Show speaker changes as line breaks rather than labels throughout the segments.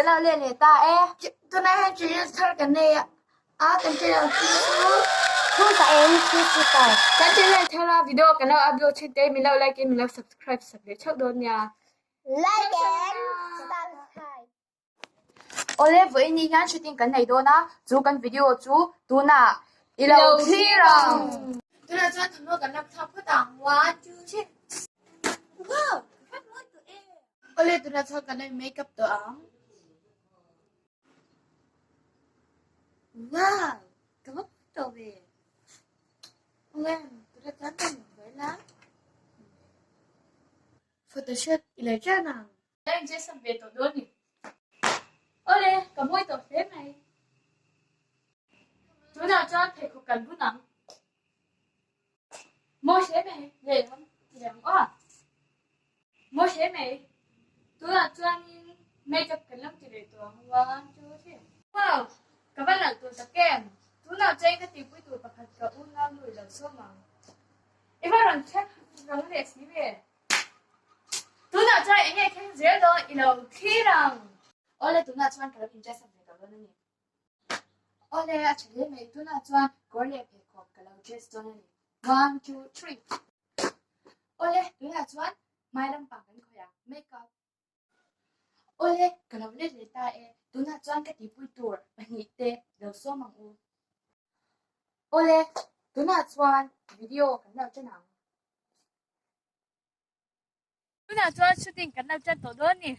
Kan lo let leh ta e.
Tunah hian channel thar kan nei a, kan channel chu
Thu sa eng 335.
Kan channel thara video kan lo upload thin te min lo like in min lo subscribe sak leh theuh dawn nia.
Like and subscribe. Awle vawiin ni hian shooting kan nei dawn a, chu kan video chu tunah i lo thlir ang.
Tunah chuan thawmhnaw kan lak thlak phawt ang, one two three. Wow! Ka hman mawi tawh e. Awle tunah chuan kan lo in make up tawh ang. Wow! Ka va mawi tawh ve. Awle tunah chuan kan inbuai la. Photoshoot i lo ṭan ang.
Ka in dress up ve tawh dawn ni. Awle, ka mawi tawh hle mai. Tunah chuan pheikhawk kan bun ang. Mawi hle mai, lehlam ti leh ang aw. Mawi hle mai. Tunah chuanin make up kan lo ti leh tawh ang. One, two, three. Wow! Ka va nalh tur tak em? Tunah chuan ka tihpui tur pakhat ka unau nu i lo sawm ang. I va rawn thleng rang leh si ve. Tunah chuan eng nge thleng zel dawn i lo thlir ang.
Awle tunah chuan ka lo in dress up ve tawh dawn a ni. Awle a tha hle mai tunah chuan kawr leh pheikhawk ka lo dress dawn a ni. One two three. Awle tunah chuan hmai lampang kan khawih ang make up. Awle ka lo let leh ta e tunah chuan ka tihpui tur pahnih te lo sawm ang u. Awle tunah chuan video kan lo ṭan ang.
Tunah chuan shooting kan lo ṭan tawh dawn ni.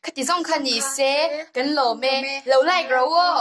Khati zawng kha ni se kan lawm e, lo like ro aw.